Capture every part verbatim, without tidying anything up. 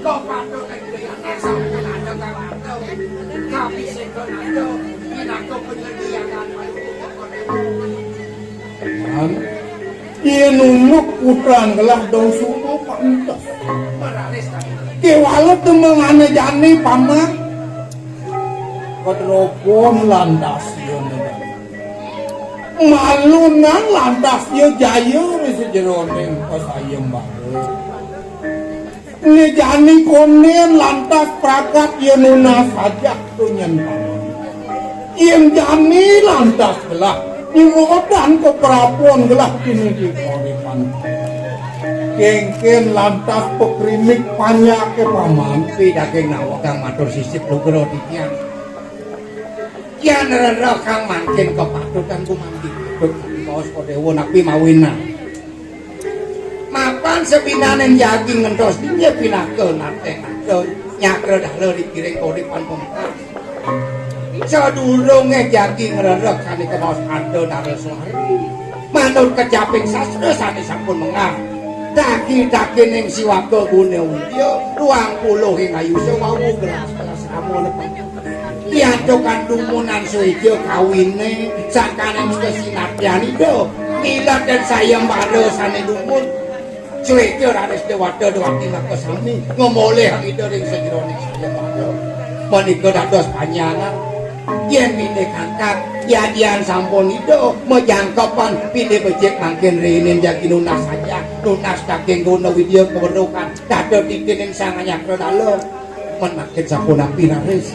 Kok patut ing griyané sampun ada kang ada. Kapisékan ada, pinaka penyediaan paling pokok. Kan? Yén unuk putran gelah dong suba pantes. Kéwala temengane jani paman. Kedropon lantas yén. Malunan lantas ya jaya ri sajeroning pasayembara. Né jani konden lantas pragat ya nunas ajak to nyen paman. Yén jani lantas gelah nyrodan keprabon gelah kini di panguripan. Kéngkén lantas pakrimik panjaké paman. Pi daging naweg kang matur sisip lugra titiang. Yan rereh kang mangkin kapatutan gumanti patut kaos Kodéwa napi mawinan. Mapan sabinaning jagi ngentos dingge pinaka nate-nate nyakra dala dikiring koripan pemekar. Sadurunge jagi ngrereh sané kemaos ada dara suari. Manut kecaping sastra sané sampun mengar. Dagi-dagining siwaka guna widya, ruang puluh ing ayusa wau gelas-gelas ramana. Diantukan dumunan suéja kawiné, sakaning sinatyan Ida, milet dan sayembara sané dumun. Suéja raris déwata déwati makasami, ngemolih Ida ring sajeroning sayembara. Menika dados panjangan. Yén pinih kangkat, yadian sampun Ida, majangkepan pinih becik mangkin rinin jagi nunas saja, nunas daging guna widya kawerukan, dada titining sang anyakra dala. Men mangkin sapunapi raris?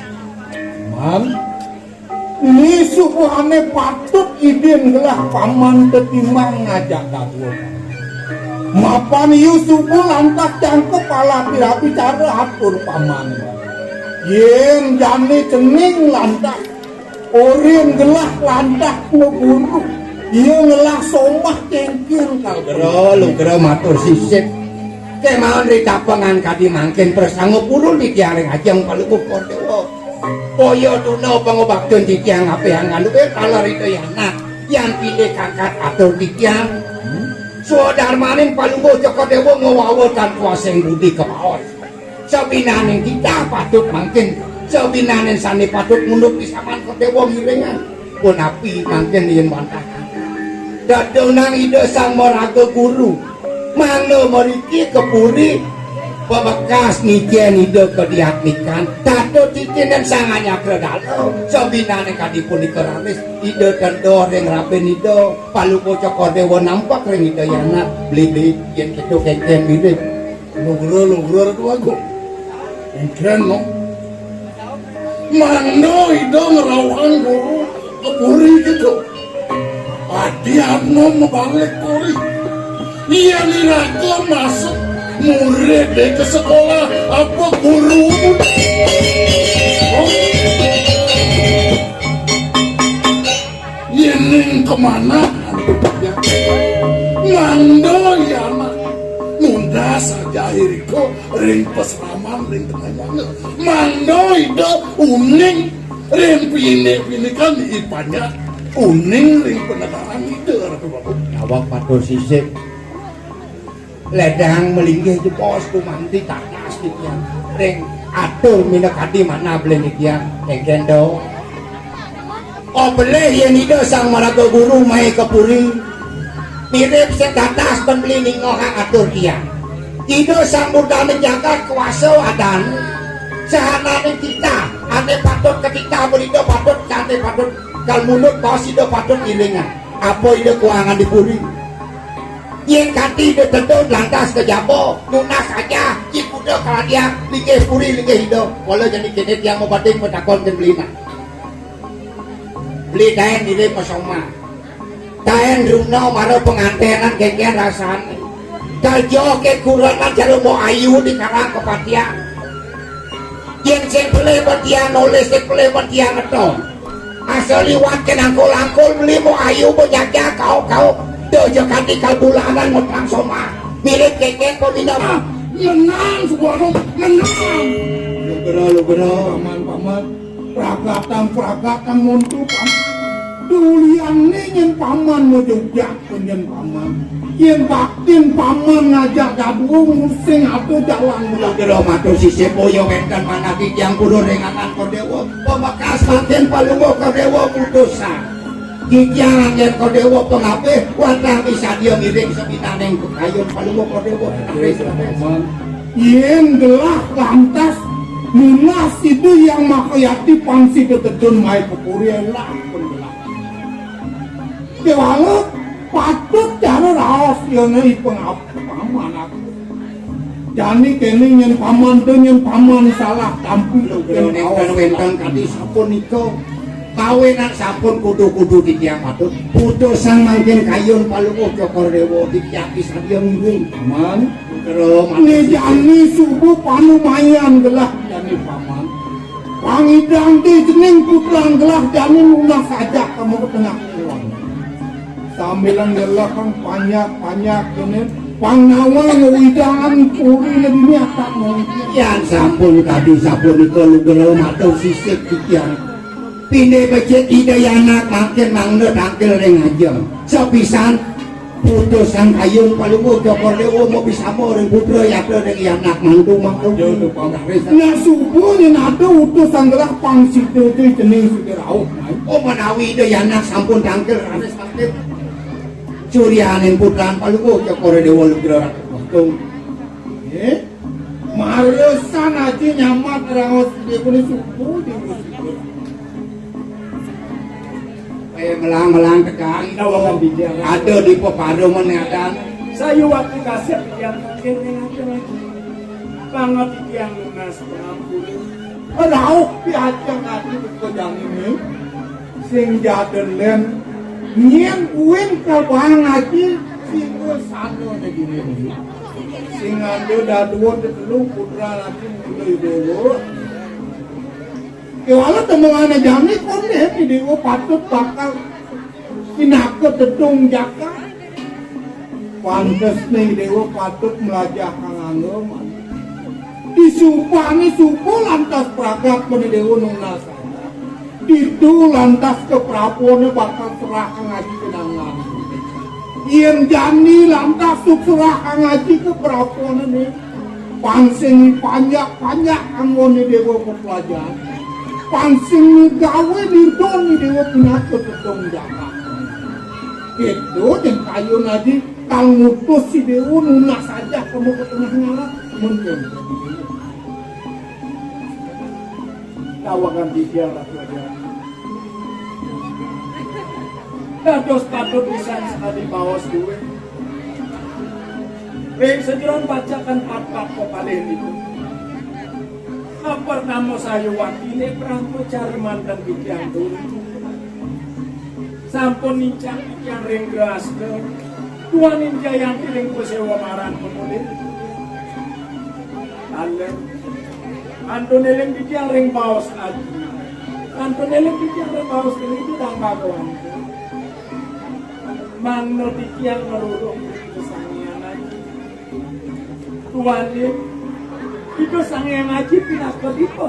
Man, ni subuhane patut idin gelah paman tetimbang ngajak dadua. Mapan yu subuh lantas jangkep alapi-lapi cara atur paman. Yén jani cening lantas, orin gelah lantas ngeguru, iya ngelah somah cengkir kal. Lugra, lugra matur sisip. Kemawon ritapengan kadi mangkin prasangga purun titiang ring ajeng Palungguh Kordéwa. Kaya tuna pangobakten titiang apehang anuge taler Ida Yana, yan pilih kangkat atur titiang. Swadarmaning Palungguh Cokor Déwa ngawawa tan kuasing budi kemaos. Sabinaning titah patut mangkin, sabinaning sane patut munduk di saman Kordéwa ngiringan. Punapi mangkin yen wantah. Dadonang Ida Sang Maraga Guru. Mangda mriki ka puri pabekas ngijen Ida kadiatmikan. Tata titinan Sang Anyakra Dala. Sabinane kadi punika raris Ida tedha ring rabin Ida. Palungguh Cokor Déwa nampek ring Ida Yana. Bli-bli yen keto kengken mirip. Lugra-lugra Ratu Agung. Engken no. Mangda Ida ngrawuhang guru ka puri gitu. Adi Atma mabalik puri. Yen iraga masuk murid ka sekolah apa guru? Oh. Yening kemana? Mangda ya anak. Mundas saja irika ring pasraman ring tengah jana. Mangda Ida uning ring pinik-pinikan ipanya. Uning ring penegaran Ida, Ratu Prabu. Nyawak matur sisip. Ledang malinggih jebos gumanti tatas titiang. Ring atur minakadi manah beli titiang. Engken do. Obelih yen Ida Sang Maraga Guru mai ka puri. Mirip sing tatas ben beli ningohang atur tiang. Ida Sang Murdaning Jagat kuasa adan. Sahananing titah, ane patut ketitah ben Ida patut, ane patut kal munut baos Ida patut ilingan. Apa Ida kuangan di puri? Yen kanti Ida tedun lantas ka jaba, nunas aja, cikuda kaladiang, linggih puri, linggih Ida. Kala jani kene tiang mabading patakon ken belina. Beli taen diri pasoma. Taen runa mara pengantenan kengken rasane. Kerja ke kurangan cara mau ayu di karang kepatian. Yen sing pelih betian nulis, sing pelih betian ngeton. Asal liwat ke nangkul-angkul beli mau ayu bejajah kau-kau. Dojo kanti kal bulanan ngutang soma. Mirip kengken pemindah. Menang, Subono, menang. Lugera, lugera, paman, paman. Pragatan-pragatan montu, paman. Ulianné nyén paman majogjag nyén paman. Yén baktin paman ngajak dadua, mesti ada jalan. Kula matur sisip boya wénten manah titiang purun ring anak Kodewa. Pamekas mangkin Palungguh Kodewa putusan. Titiang anggén Kodewa pangabih, wantah misadia ngiring sabinaning kayun Palungguh Kodewa. Yén gelah lantas nunas Ida Hyang Mahayati pang sida tedun mai ka puri, élah pun gelah. Kéwala patut cara raos yéné ipang paman aku. Jani kéné nyén paman to nyén paman salah tampi. Nugraning raos. Wénten kadi sapunika. Kawinan sampun kudu-kudu titiang patut. Putusang mangkin kayun Palungguh Cokor Déwa titiang pisan yang ngiring. Paman. Nugraning. Né jani suba panumayan gelah jani paman. Pangidang ti cening putran gelah jani nunas ajak kamu ka tengah puan. Sambilang gelah pang panjak-panjak kéné, pang nawang widangan puri né dini akan mungkin. Yan sampun kadi sapunika lugra matur sisip titiang. Pinih becik Ida Hyang Anak mangkin mangda tangkil ring ajeng. Sapisan putusang kayun Palungguh Cokor Déwa mabisama ring putra yatra ring Hyang Anak mantu mangku. Nah, suba nyén ada utus anggelah pang sida tu cening sida rauh. Oh, menawi Ida Hyang Anak sampun tangkil raris mangkin. Suryaning putran Palungguh Cokor Déwa lugra ratu. Éh? Maresan aja nyamat raos dia punya suku di musik. Eh, melang-melang tekan. Ada di peparuman ada. Sayuwati kasih yang mungkin yang ada lagi. Banget yang lunas pengampun. Rauh piajeng ati buka jani né. Sing jaden lén nyén uwin kabang ati sing sana negeri né. Sing ada dadua tetelu putra ati muda Déwa. Kéwala temuané jani koné Déwa patut bakal pinaka tedung jaka. Pantesné Déwa patut mlajah kang angga. Disubané suba lantas pragat bené Déwa nunas. Ditu lantas kaprapuané bakal serah kang aji kenangan. Yén jani lantas suk serah kang aji kaprapuané né. Pang sing panjak-panjak anggoné Déwa peplajahan. Pang sing gawé nirdoné Déwa pinaka tedung jaka. Kéto jeng kayun aji kang ngutus si Déwa nunas ajah kamu ka tengah ngalah. Mungkin. Tawakan titiang Ratu Aja. Dados patut pisan sekadi baos duwe. Ring sajeroning pacakan patpat pepalih niku. Apertama sayuwatine pramacari manten titiang dulu. Sampun nincang titiang ring grahasta. Duaning Jayanti ring pasewa maran pemulih. Alem. Kantun eling titiang ring baos aji. Kantun eling titiang ring baos aji, Ida Dang Bhagawan. Mangda titiang ngrurung ring Sang Hyang Aji. Duaning Ida Sang Hyang Aji pinaka dipa.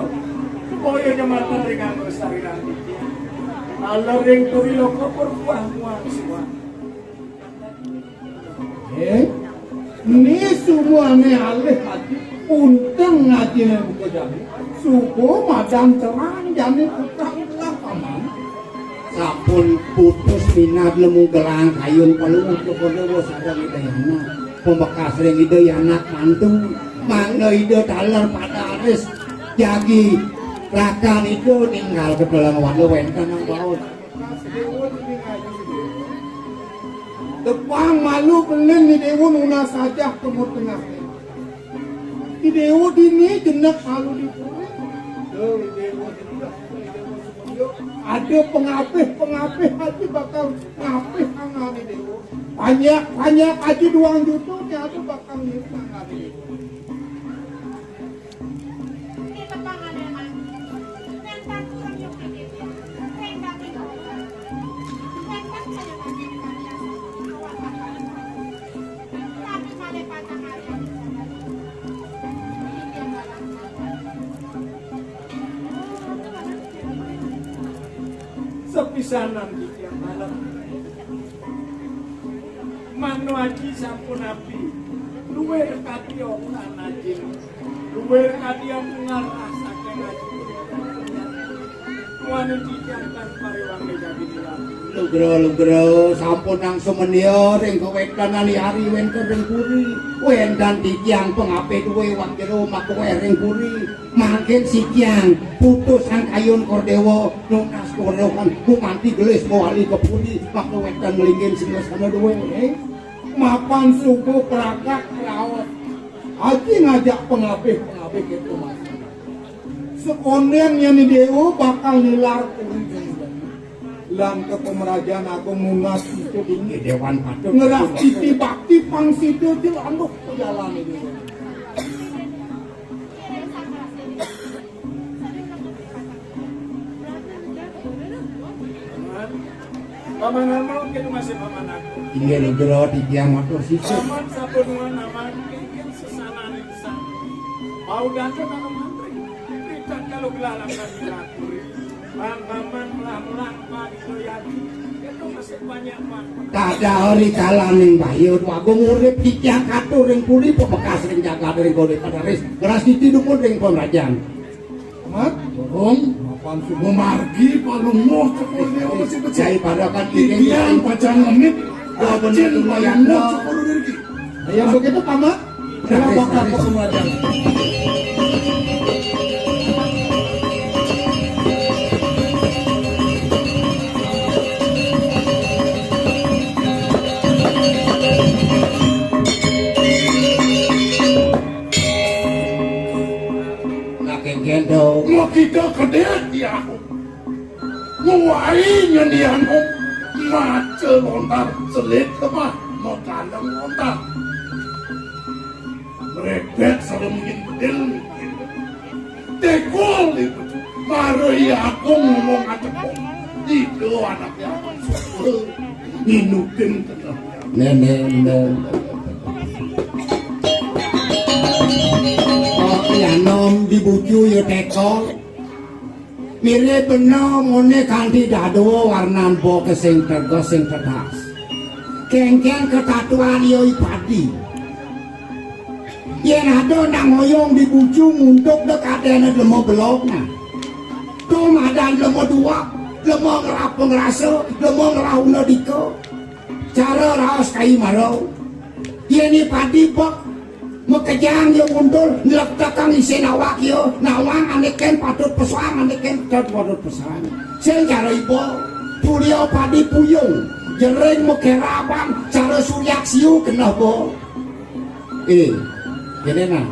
Supaya jematan ring angga sariran titiang. Taler ring turi loka perbuah muang suang. Eh, ni sumuane alih aji, unteng ajine buka jani. Suba madan terang jani putra-putra paman. Sampun putus minab nemu gelang kayun Palungguh Cokor Dewa sareng Ida Yana. Pamekas ring Ida Yana mantu. Mangda Ida taler padaris jagi rakan Ida ninggal ketelang wanda wenten nang baos. Tepang malu belin ni Dewa nunas ajah kemut tengah. Ni Dewa dini jenek malu di puri. Tuh, ni Dewa jenek. Ada pengapih-pengapih aja bakal ngapih angani Dewa. Banyak-banyak aja duang juta ni ada bakal ngiring angani Dewa. Sepisanan titiang Manu aji sampun api. Luwih kadi okan aji. Luwih kadi okan saking aji. Tuaning titiang tan pariwangi jagi dilan. Lugra, lugra, sampun nang sumenia ring kawetan ari-ari wenten ring puri. Wenten titiang pangapih duwe wajra makuwer ring puri. Mangkin sikiang putus angkayun Kordewa, nunas korohan gumanti gelis mawali ka puri, maka wenten nglingin singgasana duwe. Mapan suba prakak raos. Aji ngajak pangabih-pangabih keto masih. Sekonden yen dewa bakal nilar puri. Lan ka pamrajan agung nunas itu dingin. Dewan Patut. Ngerah titi bakti pang sida jelanduh pejalané dewa. Paman Harmon, kita masih paman aku. Inggih nugra titiang matur sisip. Paman sapunuan aman, ingin sesananing sang. Mau datang anu mantri. Tidak kalau gelar akan dilakuri. Pan paman melah-melah, pan itu yadi. Itu masih banyak, Pan. Kada ori kalaning bayu, Agung urip titiang katur ring puri, pebekas ring jagat ring gone padaris. Ngeras titi dumun ring pamrajan. Mat, Burung, mapan suba margi palungguh cekul dewa masih becik. Jai pada kan titiang pacang ngemit. Dua bener lumayan palungguh cekul rigi. Yang begitu, Paman. Dalam bakal persembahan. Nah, kengken dong. Mau kita kedek ya. Nguwai nyendian om. Maca lontar selit lemah. Mau kandang lontar. Rebet sareng mungkin bedil mungkin. Tekol iku. Mara iya aku ngomong atekong. Ida anaknya aku. Nginutin tetap. Nenek, nenek. Oh, ya nom di bucu ya tekol. Mirip bena mone kanthi dadua warnan boke sing tegas sing tetas. Kengken ketatuan ya ipadi. Yen ada nang ngoyong di bucu nguntuk dek adene lemo belok nah. Tuh madan lemo duwak, lemo ngerap pengerasa, lemo ngerah una dika. Cara raos kai maro. Yen ipadi bek makejang ya mundur nlektekang isin awak ya nawang ane ken patut pesoang ane ken patut pesoang. Sing cara iba pulia padi puyung jering makerabang cara suryak siu keneh ba. Eh, kene nah.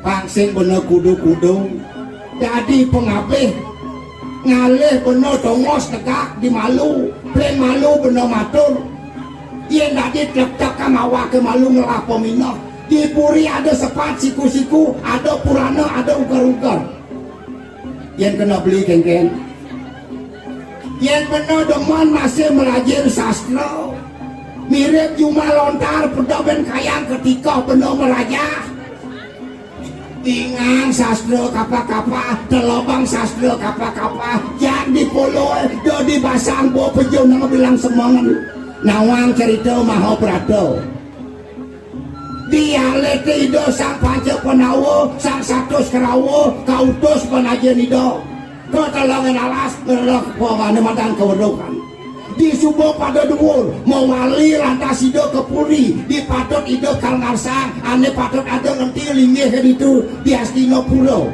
Pang sing bena kudu-kudu dadi pangabih ngalih bena tongos tegak di malu, pring malu bena matur. Yen dadi tlektek kang awake malu ngelah peminah. Di puri ada sepat siku-siku, ada purana, ada uger-uger. Yen kena beli kengken. Yen bena demen masih melajir sastra. Mirip jumah lontar pedoben kayang ketika bena merajah. Tingang sastra kapa-kapa, telobang sastra kapa-kapa, yang dipolo do dibasang bo pejo nang bilang semongen. Nawang cerita Mahabharata. Dialekte Ida Sang Panca Pandawa, Sang Satus Karawa, kautus panajen Ida. Ketelongan alas, ngelah pongane madan keweruhan. Di suba pada duwur, mawali lantas Ida ke puri, dipatut Ida kal ngarsang, ane patut ada ngenti linggih ke ditu, di Astinapura.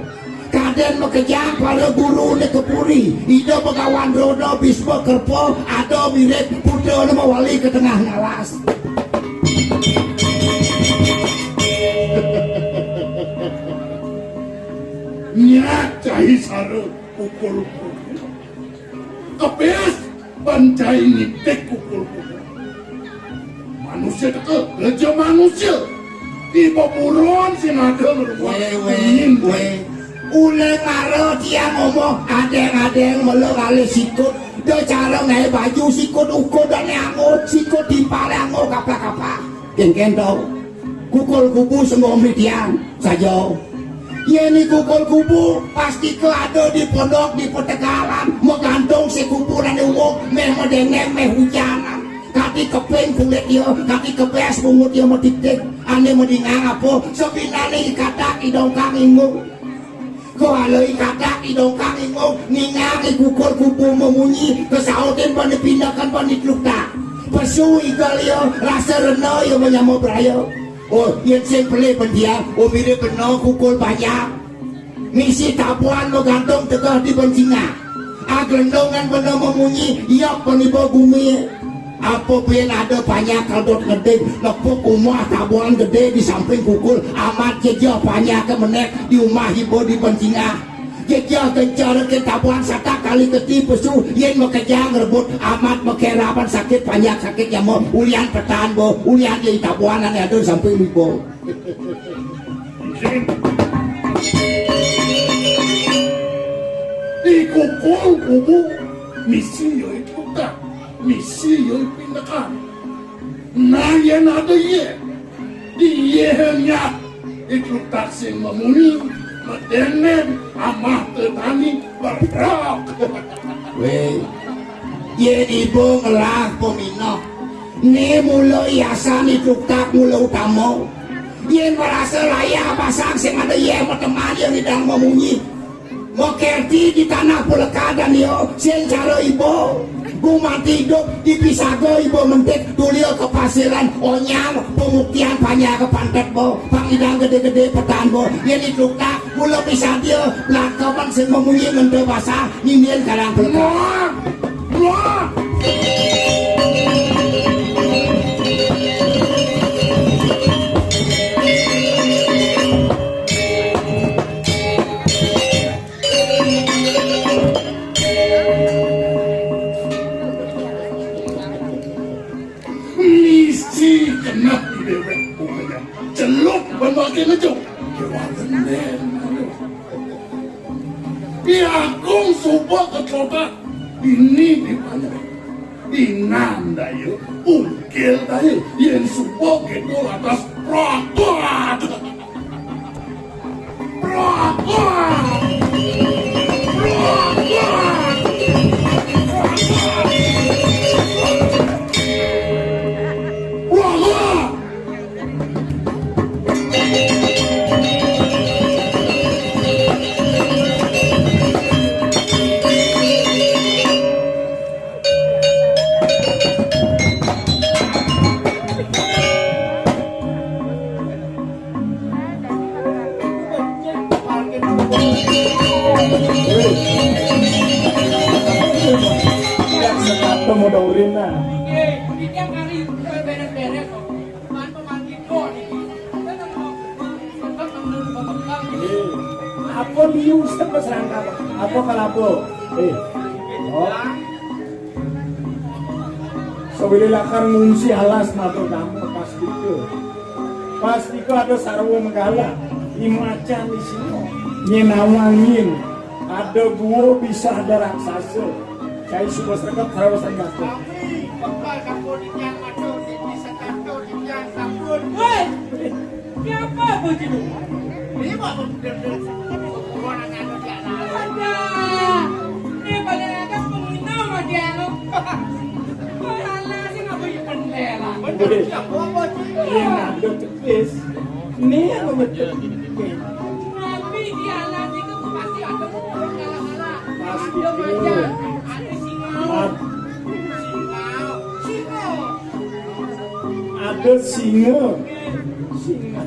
Kaden makejang para guru ne ke puri, Ida Begawan Drona Bisma Kerpa, ada mirip putra ne mawali ke tengah ngalas. Nyak cai sara pukul-pukul. Kepis ban cai nitik pukul-pukul. Manusia teka, reja manusia. Di beburon sing ada ngeruak. Weh, weh, weh. Uleng mara tiang ngomong, adeng-adeng melo ngalih sikut. Da cara ngae baju sikut ukud dane anggo, sikut timpale anggo kapak-kapak. Kengken tau. Kukul kubu senggo mritian saja. Yen iku kukul kubu, pasti ke ada di pondok, di petegalan, magantung si kuburane umum, meh medengeng, meh hujanan. Keping kulit ya, kaki kepes bungut ya, medikdik. Ane mendingan apa? Sepinane ikatak idongkang ingung. Kuala ikatak idongkang ingung, ningang ikukul kubu memunyi, kesautin bani pindakan bani teluktak. Pesu igal ya, rasa rena ya menyama beraya. Oh, yen sing pelih pendiang, oh, mirip bena kukul panjang. Misi tabuan magantung tegah di bencingah. Aglendongan benda memunyi, iya peniba gumi. Apa pun ada panyak kaldot ngedip, nepuk umah tabuan gede di samping kukul, amat jejah panyak ke menek di umah iba di bencingah. Jejah gencar ke tabuan satak kali keti pesu, yen makejang rebut, amat makeraban sakit panyak sakit nyama, ulian petan bo, ulian ye tabuan ane ada di samping iba. Dikukul kubu, misi ya ikutan, misi ya pindakan. Nah, yen ada ye, di ye nyat, ikutak sing memunyi, medenen, amah tetani, berprak. Weh, yen iba ngelah pemina, ne mula iasan itutak mula utama. Yen merasa layak pasang sing ada ye mateman yang idang memunyi. Makerti di tanah pelekadan yo, sing cara iba. Gumanti idup di pisaga iba mentik, tulia ke pasiran, onyang, pemuktian panjang ke pantet bo, pang idang gede-gede petan bo. Yen itutak, mula pisadia, lakaban sing memunyi menta basah, nindin karang peleka. Wah! Wah! Misi kena di dewek bunganya. Celup ban makin ngejuk. Kewangan den. Piakung suba ke kota ini di mana? Inan daya, ungkil daya, yen suba gitu atas prapat. Prapat. Prapat. Prapat. Yang sekatung udah urin nah. Apa biu sing serangkap? Apa kelapa? Eh. Oh. Sawile lakar ngungsi alas matur damel pastika. Pastika ada sarwa megala, imacan isina. Nyen awang nyen ada gua bisa ada raksasa. Cai suba sregep sarwa sanjata. Kami bekal sampun ikan mata di bisa tanto di tiang sampun. Woi! Siapa bos itu? Ini mau bener-bener orang ada di atas. Ada. Ini pada ada pengguna sama dia lo. Kok salah sih nggak punya bendera? Bener siapa bos itu? Iya, ada tetes. Ini yang betul. Tapi di alas itu tuh pasti ada pokok salah-salah. Pasti ada macan, ada singa. Singa. Singa. Ada singa. Singa.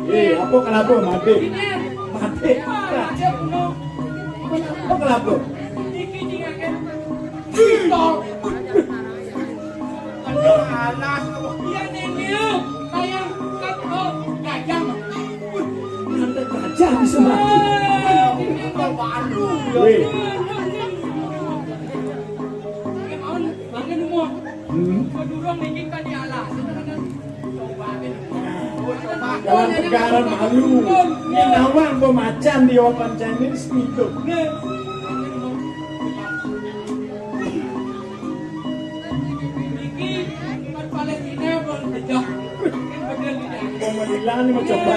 Eh, apa kelapa mati? Mati. Apa kelapa? Aduh, alas, apa? Iya, Nini. Kayak, oh, gajah. Nanti gajah bisa mati. Eh, ini apa? Aduh, ya. Weh. Ini mau, makan rumah. Hmm. Kedurung bikin tadi alas. Coba, coba. Dalam pegaran malu. Ini nawang pemacan di Open Chinese itu. Nih. Iki bukan Palestina, bukan Gaza. Pemilihan ini mencoba.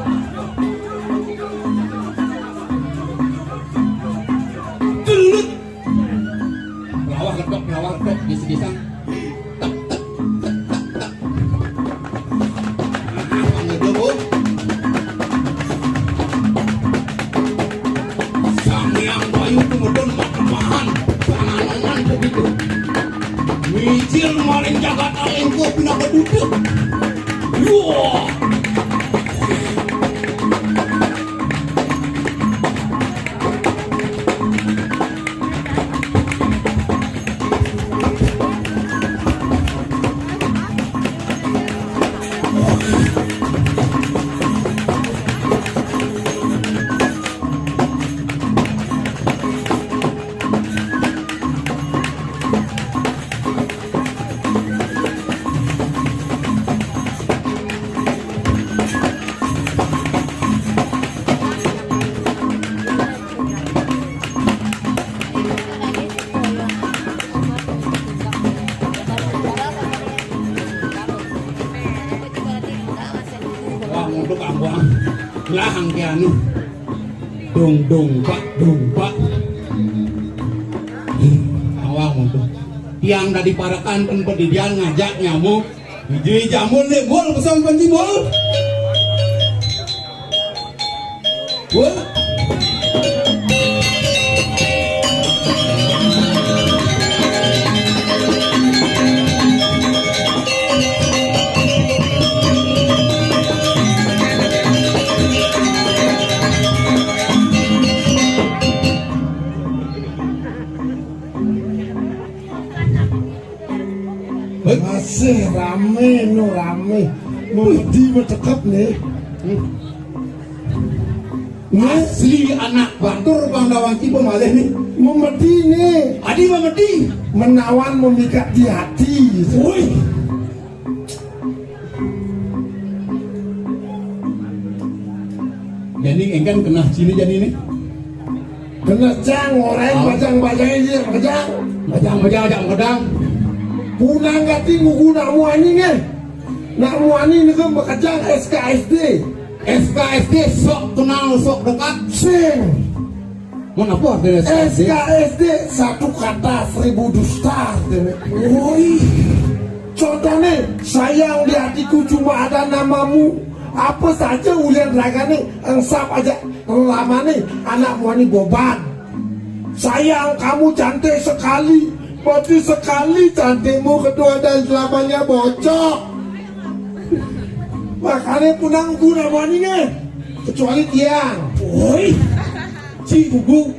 Pisang. Tak, tak, tak, tak, tak. Nah, panggil dulu. Sang Hyang Bayu tumedun makepahan. Pananonan begitu. Mijil maring jagat alengko pinaka duta. Wah. Wah, untuk aku, ah. Lah, angke anu. Dung, dung, bak, dung, bak. Awang untuk. Tiang dadi parekan ten padidian ngajak nyamuk. Iji jamun deh, mul, pesan panci, mul. Mul. Masih rame, no rame. Memedi metekep nih. Nih. Asli anak batur Bang Dawang Cipa malih nih. Memedi nih. Adi memedi. Menawan memikat di hati. Wih. Jani engken keneh ciri jani nih. Kena cang, orang. Ah. Bajang-bajang aja, bajang. Bajang-bajang, bajang-bajang. Punang gati ngugu nak muani nggih. Nak muani nika makejang S K S D. S K S D sok kenal, sok dekat. Sing. Mun apa artinya S K S D? S K S D satu kata seribu dusta artinya. Woi. Contohnya, sayang di hatiku cuma ada namamu. Apa saja ulian ragane, engsap aja. Lamane anak muani boban. Sayang, kamu cantik sekali. Berarti sekali cantikmu kedua dan selamanya bocok. Makanya punang guna muani nggih. Kecuali tiang. Woi. Ci gugu.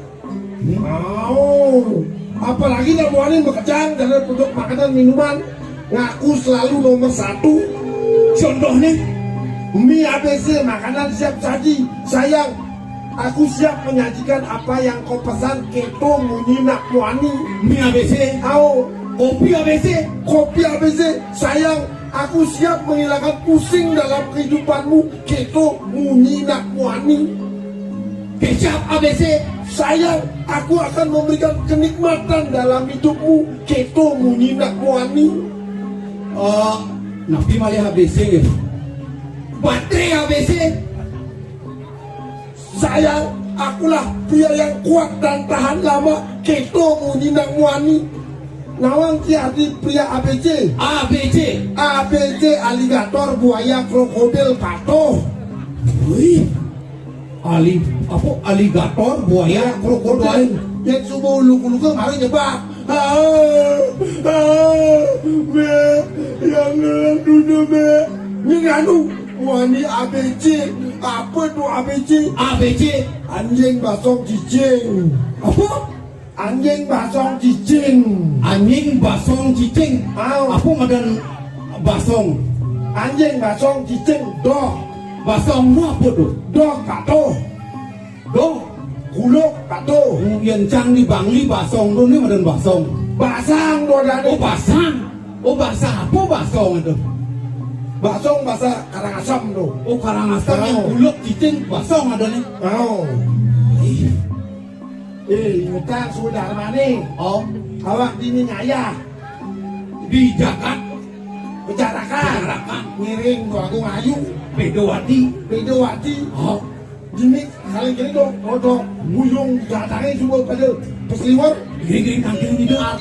Mau. Apalagi nak muani makejang dalam bentuk makanan minuman. Ngaku selalu nomor satu. Contohnya, mie A B C, makanan siap saji. Sayang, aku siap menyajikan apa yang kau pesan, keto munyi nak muani. Mie A B C. Au. Kopi A B C. Kopi A B C. Sayang, aku siap menghilangkan pusing dalam kehidupanmu, keto munyi nak muani. Kecap A B C. Sayang, aku akan memberikan kenikmatan dalam hidupmu, keto munyi nak muani. Eh, napi malih A B C nggih? Baterai A B C. Sayang, akulah pria yang kuat dan tahan lama, keto munyi nak muani. Nawang ki adi pria A B C. A B C. A B C, aligator, buaya, krokodil, patuh. Wih. Ali, apa, aligator, buaya, krokodil. Krokodil. Yang suba uluk-uluk mari nyebak. Ah, ah, be, yang ngelan dunia, be. Ini anu, wani A B C. Apa tu A B C? A B C. Anjing, basong, cicing. Apa? Anjing, basong, cicing. Anjing, basong, cicing. Au. Apa ngadan basong? Anjing, basong, cicing. Doh. Basong tu apa tu? Doh, patuh. Doh. Kuluk, patuh. Yen cang di Bangli basong tu ni ngadan basong. Basang tu ada ni. Oh, basang. Oh, basang apa basong itu? Basong bahasa Karangasem tu. Oh, Karangasem yang kuluk cicing basong ada ni. Au. Ih. Eh, ingetang sudah mani. Oh. Awak dini ngayah. Di jagat. Pejarakan. Pejarakan. Ngiring tu aku ngayu. Bedawati. Bedawati. Oh. Dini kali kini tu, rodo, muyung, datangnya semua pada pesliwer. Ngiring-ngiring tangkil ni dah.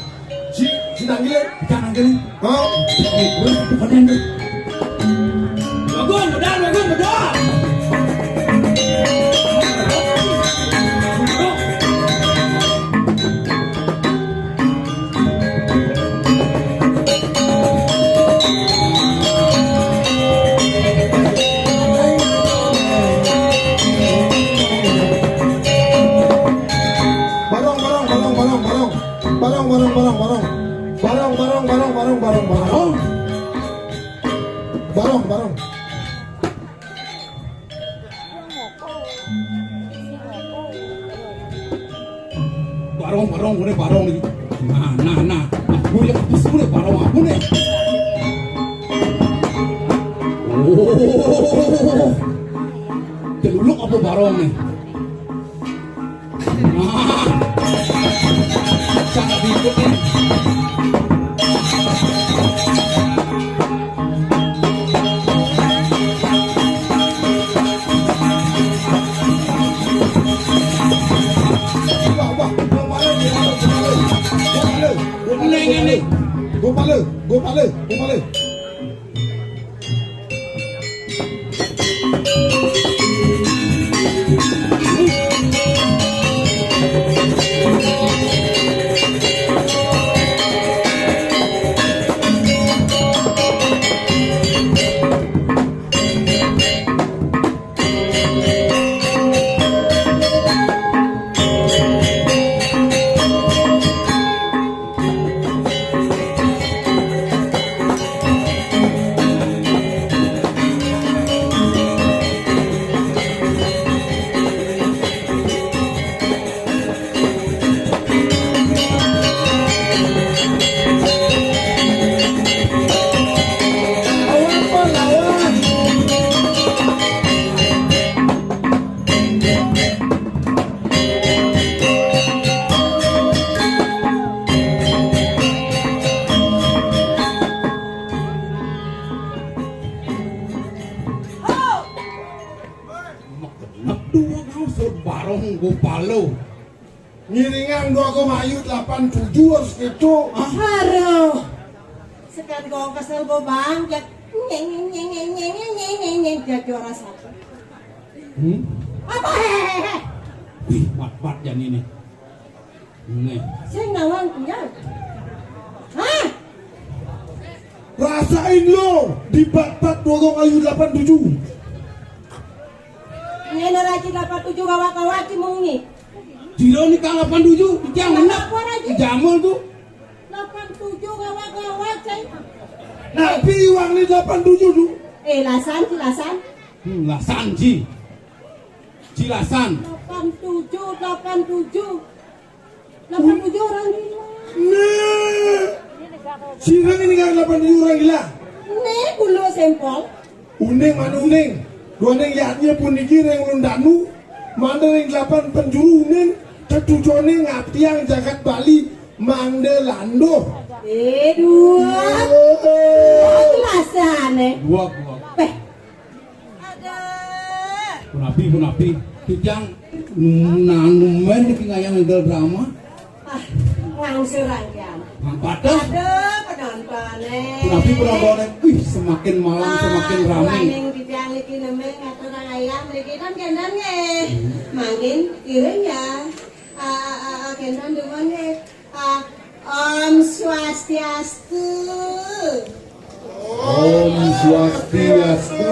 Cik. Ditanggil? Jangan gini. Oh. Bukan yang itu. Bagus, benar, bagus, benar. Barong, barong, barong, barong, barong. Barong, barong, barong, barong. Barong, barong, barong, barong, barong, barong. Barong, barong. Barong, barong, mana barong ni? Nah, nah, nah. Aku yang apa sih, mana barong apa ni? Oh. Celuluk apa barong ni? Nah. Sangat diikuti. Wah, wah, gua pala, gua pala, gua pala. Gua pala, gua pala, gua pala. Nek dua kau sud barong gua pala. Ngiringan dua koma ayu delapan tujuh harus gitu. Aduh. Sekali gua kesel gua bangkit. Nyeng, nyeng, nyeng, nyeng, nyeng, nyeng, nyeng, nyeng, nyeng, jadi orang satu. Hmm? Apa hehehe? Wih, mat-mat ya ini. Nih. Sing nawang punya. Hah? Rasain lo di bat-bat dua koma ayu delapan tujuh. Ini lagi delapan tujuh gawat-gawat di mungi. Jiro ni kang delapan tujuh, jangan nak. Apa lagi? Jamul tu. Delapan tujuh gawat-gawat, cai. Nabi wang ni delapan tujuh tu. Eh, lasan, jelasan. Hmm, lasan, ji. Jilasan. Delapan tujuh, delapan tujuh. Delapan tujuh orang gila. Nih. Sira ini kan delapan tujuh orang gila. Nih, kulo sempol. Uning mana uning? Dua ning yaknya pun niki ring ulun danu. Mana ring delapan penjuru uning? Tetujone ngatiang jagat Bali mangda landuh. Eh, dua. Oh, jelasane. Dua, dua. Peh. Ada. Punapi, punapi. Tujang nanumen iki ngayang ngedal drama. Ah, ngangsur aja. Nang pada. Ada penontonnya. Punapi, punapi. Wih, semakin malam semakin rame. Maning di tiang iki nembe ngatur ayam iki kan kendan nggih. Hmm. Mangkin iring ya. Ah, ah, ah, ah, kendan demen nggih. Ah, Om Swastiastu. Om Swastiastu.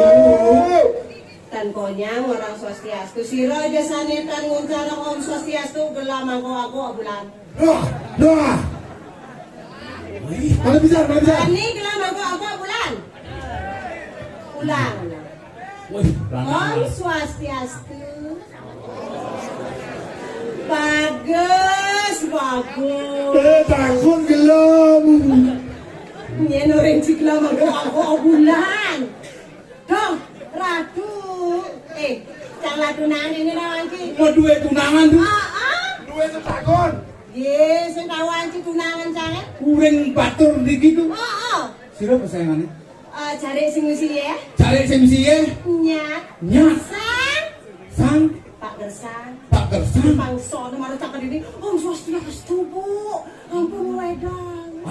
Tan konyang orang Swastiastu. Sira aja sane tan nguncar Om Swastiastu gelah mangko aku bulan. Dah, dah. Mana bisa, mana bisa? Ani gelah mangko aku bulan. Ulang. Wih, Om Swastiastu. Bagus, bagus. Eh, takut gelem. Nyen orang si gelem aku, aku bulan. Dong, ratu. Eh, cang tunangan ini nawang ki. Mau duwe tunangan tu. Ah, ah. Duwe tetakon. Ye, sing tau anci tunangan cang, eh? Uring batur dikit tu. Oh, oh. Sira apa sayangane? Eh, cari sing misi ya. Cari sing misi ya. Nyat. Nyat. Sang. Sang. Pak Gersang. Pak Gersang. Bangsa tu maru cakap ini. Om Swastiastu, Bu. Ampun, wedang.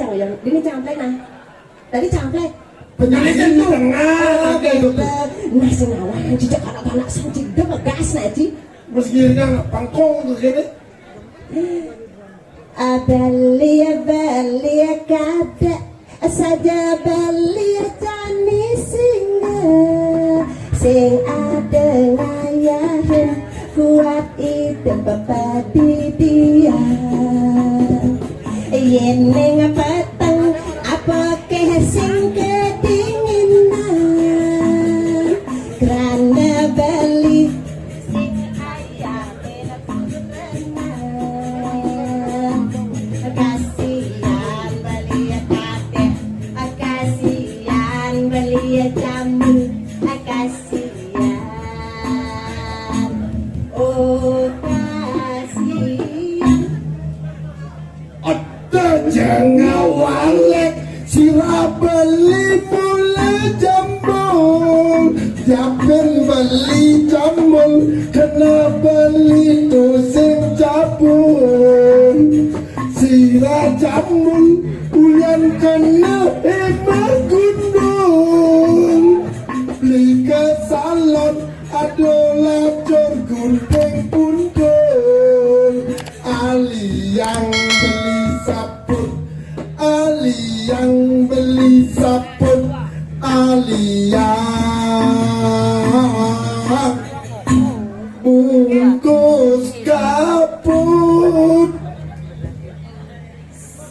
cang yang, dini cangplek nah. Tadi cangplek. Penyanyi itu tengah kayak gitu. Nah, sing awak cicak anak-anak sing cedek gas nah, Ci. Terus giliran pangkong tuh gini. Abeli, abeli kada saja beli jani singa sing ada ngayahin kuat itu pepadidian. Yen ning peteng apa keh sing kedinginan, kerana beli kasihan beli kadek, kasihan beli jamu, kasihan, oh kasihan. Ada jangawalek sira beli mula jambul, japen beli jambul, kena beli tusing jabun. Sira jambul ulian kena hema gundul, beli ke salon adolah cor gunting pundul. Aliang beli saput, aliang beli saput, aliang bungkus kaput.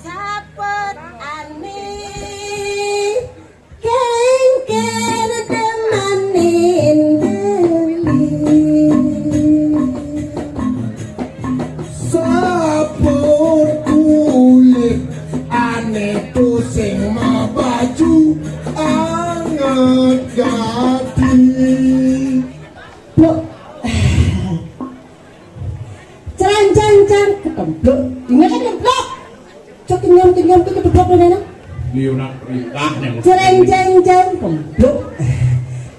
Saput ane kengken demanin beli. Sapur kulit ane pusing mabaju anget gati. Blok. Cerang jang jang ketempluk. Ingat kan ketempluk? Cok kenyam kenyam ke kedeblok dene. Liunan perintahnya. Cereng jeng jeng kempluk.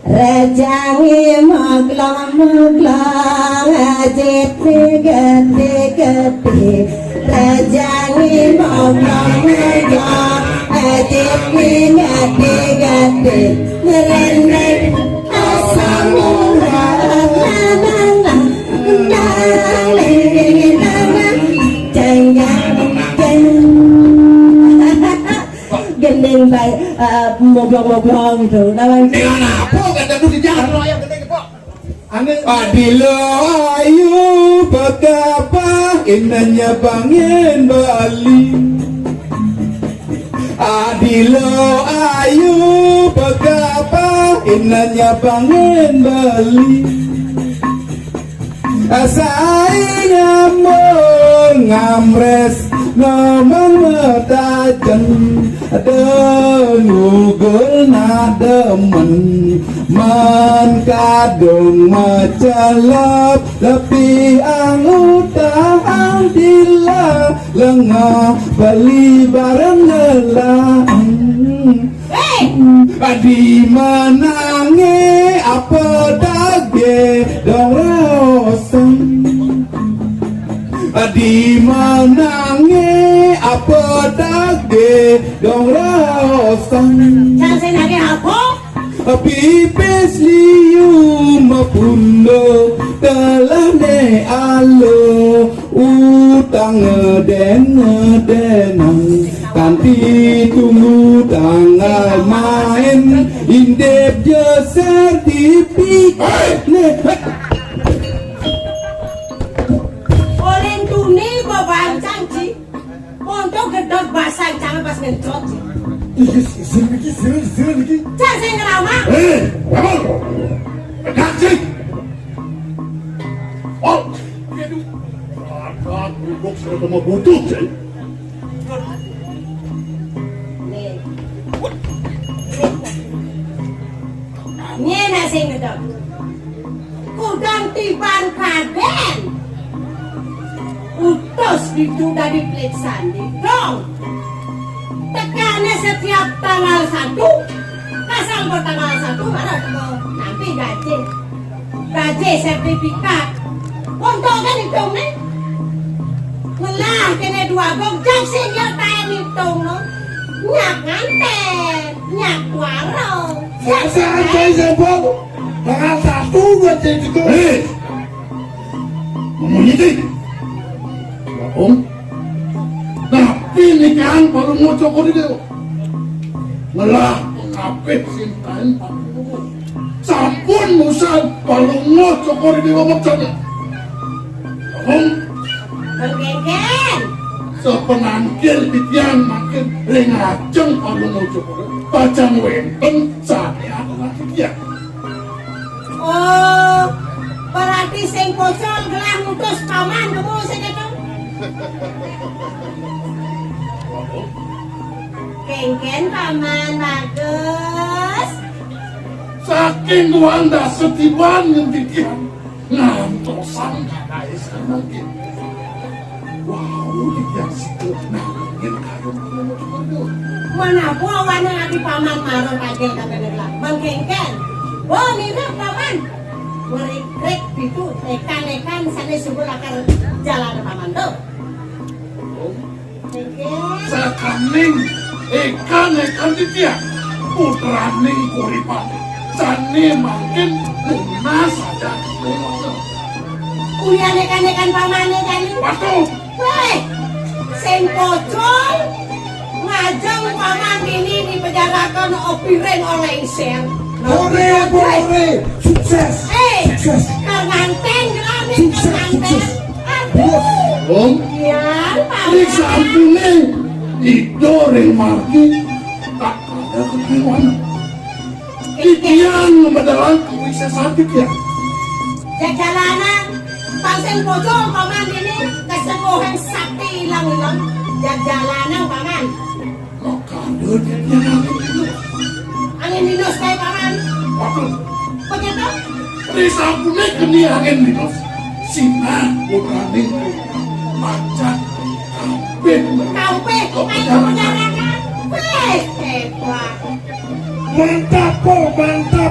Rajange moglong-moglong, ajite gedhe-gedhe. Rajange moglong-moglong, ajite gedhe-gedhe. Ngrendeng asam urat, nang, nang, nang, nang, nang, nang, nang. Jeng, jeng, jeng. Gending bae, eh, moblong-moblong gitu. Lawan Dengan apa kata tuh di jalan lo yang gending, Pak? Aneh. Adilo ayu bagapa inanya bangin Bali. Adilo ayu bagapa inanya bangin Bali. Asai nyambung ngamres ngomong metajen, dengugul nak demen, men kadung macelep, lepi ang utang dila, lengah beli barang lelah. Hei! Di menange apa dage dong rosang. Di menange apa dage dong rosang. Cang sing nagih apa? Pipis liu mapundo telah ne alo utang ngeden-ngedenang kanti tunggu tanggal main indep je sertifikat ne. Oleh tuni babancang, Ci. Monto gedot basang cang pas ngencot, Ci. Iki sisir iki, sisir, sisir iki. Cak sing ngerama. Eh, apa? Pedak, Ci. Oh, aduh. Ada duduk sama butuh, Ci. Nih. Nih, nah, sing gedot. Kudang tiban kaden. Utus ditu dadi pelik sandi. Dong. Tekane setiap tanggal satu. Kasang kok tanggal satu malah teko nampi gaji. Gaji sertifikat. Untuk kan hitung nih. Ngelah kene dua gong jam sing ya tae ngitung no. Nyak nganten, nyak warung. Saya saya saya saya Tanggal satu buat saya juga. Hei, ngomong itu. Ya, Om. Tapi nikahan Palungo Cokor itu. Ngelah pengapit sintain Palungo. Sampun musan Palungo Cokor itu ngomong sana. Ya, Om. Bang Kengken. Sepenangkil titiang makin ring ajeng Palungo Cokor. Pacang wenten sane aturan titiang. Oh, berarti sing pocol gelah ngutus paman kemu sing itu. Kengken paman bagus. Saking wanda setiban nyen titiang ngantosan kakae sanangkin. Wau titiang situ nangin kayun Palungo Cokor. Manapu awane ati paman mara pagil katene gelah. Bang Kengken. Bo nirep paman. Ngrekrik pitu ekan-ekan sane sumber akar jalan paman tuh. Kengken. Sakaning ekan-ekan titiang putraning Kuripati sane mangkin tunas saja. Uyan ekan-ekan pamane jani. Waduh. Hei, sing pocol ngajeng paman ini dipenjarakan opiring oleh iseng. Ore, ore, sukses. Hei, sukses. Kar nganten gelane sukses, sukses. Aduh. Om. Iya, paman. Ini sampune ida ring margi tak ada ketriwan. Titiang medalan kuwi sesati ya. Jajalanan, pasang pocol paman ini kesepuhan sakti ilang-ilang. Jajalanan paman. Makanya titiang angin minus. Angin minus kayak paman. Waduh. Begitu? Ini sampune keni angin minus. Sinah putraning macan kampin. Kampin, kampin penjarakan. Weh, hebat. Mantap, Po, mantap.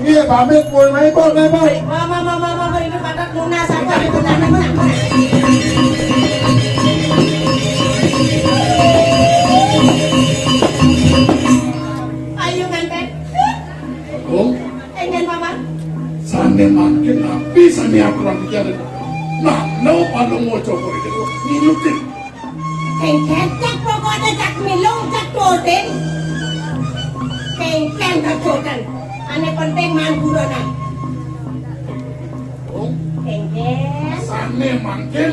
Nggih, pamit pun, maimpun, maimpun. Mama, mama, mama, ini padat lunas apa itu? Lunas, lunas, lunas. Ayo nganten. Agung. Enggih, Paman. Sané mangkin napi sané aturang pikiran. Nah, no Palungguh Cokor Dewa nginutin. Kéngkén cak pokokné cak milung cak doden. Kéngkén cak doden. Ané penting man buronan. Kéngkén. Sané mangkin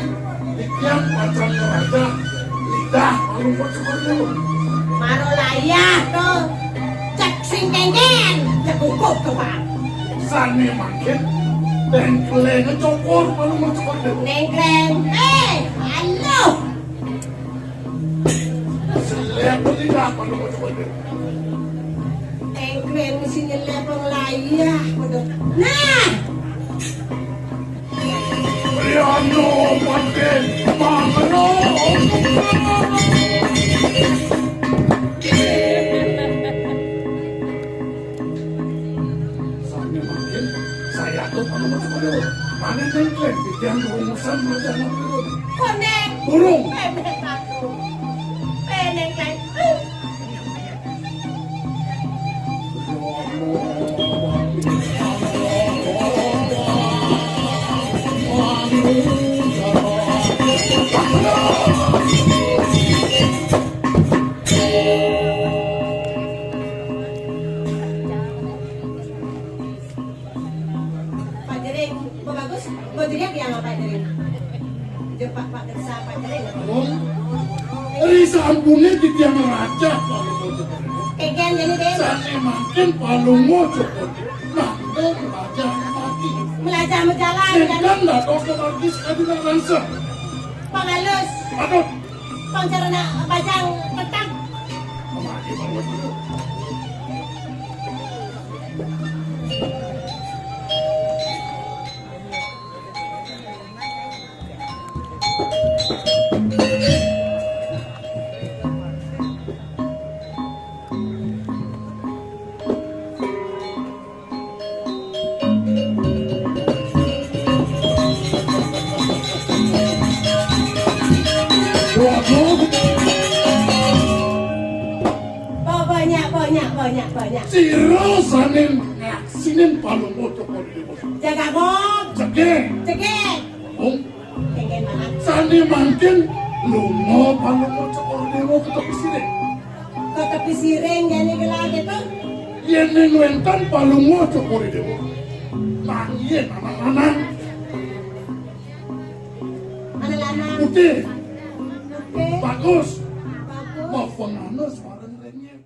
titiang pacang ngrajah lidah Palungguh Cokor Dewa. Maro layah to. Cak sing kéngkén, cak gugup to, Pak. Sané mangkin déngkléné Cokor Palungguh Cokor Dewa. Déngkléné. Eh, halo. Seleb lidah Palungguh Cokor Dewa. Déngkléné sing nyeleb wong layah, bener. Nah. Riano Panggih Mangro. Sané mangkin, saya tuh kalau mau sekolah. Mana déngklén, pikiran rumusan belajar ngobrol. Koné. Burung. Pendek aku. Pendek lagi. Pak Jering, Pak Bagus, Pak Jering yang apa Jering? Jeng Pak, Pak Gersa, Pak Jering. Wong, ri sampuné titiang rajah Palungguh Cokor. Kéngkén jani, Dén. Sané mangkin Palungguh Cokor. Nah, rajah mati. Melajah menjalan, jani. Kan dados margi sakadi nang rangsa. Pangalus. Aduh. Pangcarana bajang petang. Mati Palungguh Cokor. Banyak, banyak, banyak, banyak. Sira sané ngaksinin Palungguh Cokor Dewa. Jaga gong. Cegek. Cegek. Gong. Kéngkén mangan. Sané mangkin lunga Palungguh Cokor Dewa ka tepi siring. Ka tepi siring, jani gelah gitu. Yén ning wénten Palungguh Cokor Dewa. Nang yén anak lanang. Anak lanang. Putih. Putih. Bagus. Bagus. Mapangané sareng renyah.